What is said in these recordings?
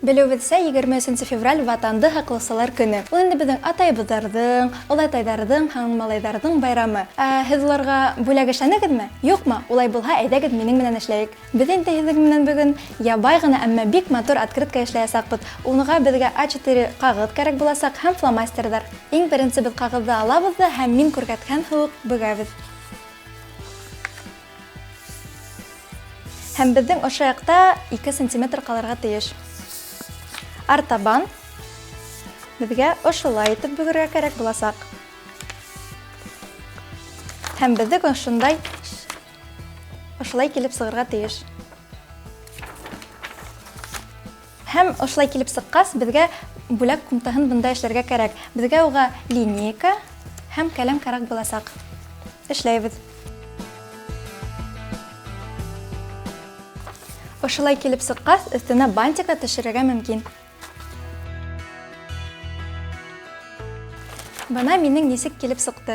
Белеүебеҙсә, 23 нсе февраль Ватанды һаҡлаусылар көнө. Ул инде беҙҙең атайыбыҙҙарҙың, олатайҙарҙың һәм малайҙарҙың байрамы. Ә һеҙ уларға бүләк эшләнегеҙме? Юҡмы? Улай булһа, әйҙәгеҙ минең менән эшләйек. Беҙ инде һеҙҙең менән бөгөн ябай ғына, әммә бик матур открытка эшләясаҡбыҙ. Уныға беҙгә А4 ҡағыҙ кәрәк буласаҡ һәм фломастерҙар. Иң беренсе беҙ ҡағыҙҙы алабыҙ ҙа һәм мин күрһәткән һыуыҡ бөгәбеҙ. Һәм беҙҙең ошо яҡта 2 сантиметр ҡалырға тейеш. Артабан беҙгә ошолай итеп бөгөргә кәрәк буласаҡ. Һәм беҙҙең ошондай ошолай килеп сығырға тейеш. Һәм ошолай килеп сыҡҡас, беҙгә бүләк ҡумтаһын бында эшләргә кәрәк. Беҙгә уға линейка һәм ҡәләм кәрәк буласаҡ. Эшләйбеҙ. Ошолай килеп сыҡҡас, өҫтөнә бантик та төшөрөргә мөмкин. Бына минең нисек килеп сыҡты.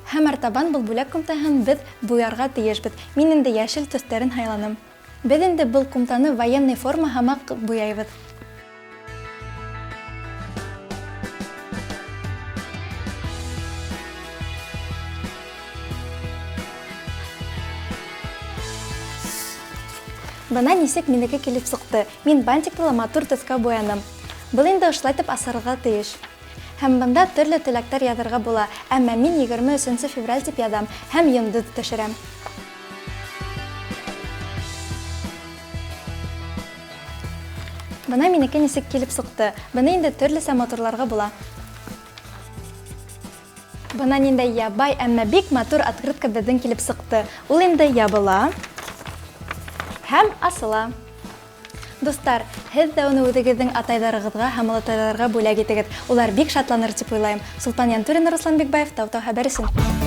Һәм артабан был бүләк ҡумтаһын беҙ буярға тейешбеҙ. Мин инде йәшел төҫтәрен һайланым. Беҙ инде был ҡумтаны военный форма һымаҡ буяйбыҙ. Бына нисек минеке килеп сыҡты. Мин бантикты ла матур төҫкә буяным. Был инде ошолайтып асырға тейеш. Һәм бында төрлө теләктәр яҙырға була, әммә мин 23 февраль тип яҙам һәм йондоҙ төшөрәм. Бына минеке нисек килеп сыҡты. Быны инде төрлөсә матурларға була. Бына ниндәй ябай, әммә бик матур открытка беҙҙең килеп сыҡты. Ул инде ябыла һәм асыла. Дуҫтар, һеҙ ҙә уны үҙегеҙҙең атайҙарығыҙға һәм олатайҙарға бүләк итегеҙ. Улар бик шатланыр тип уйлайым. Сулпан Янтурина, Руслан Бикбаев, Тау-Тау хәбәр өсөн.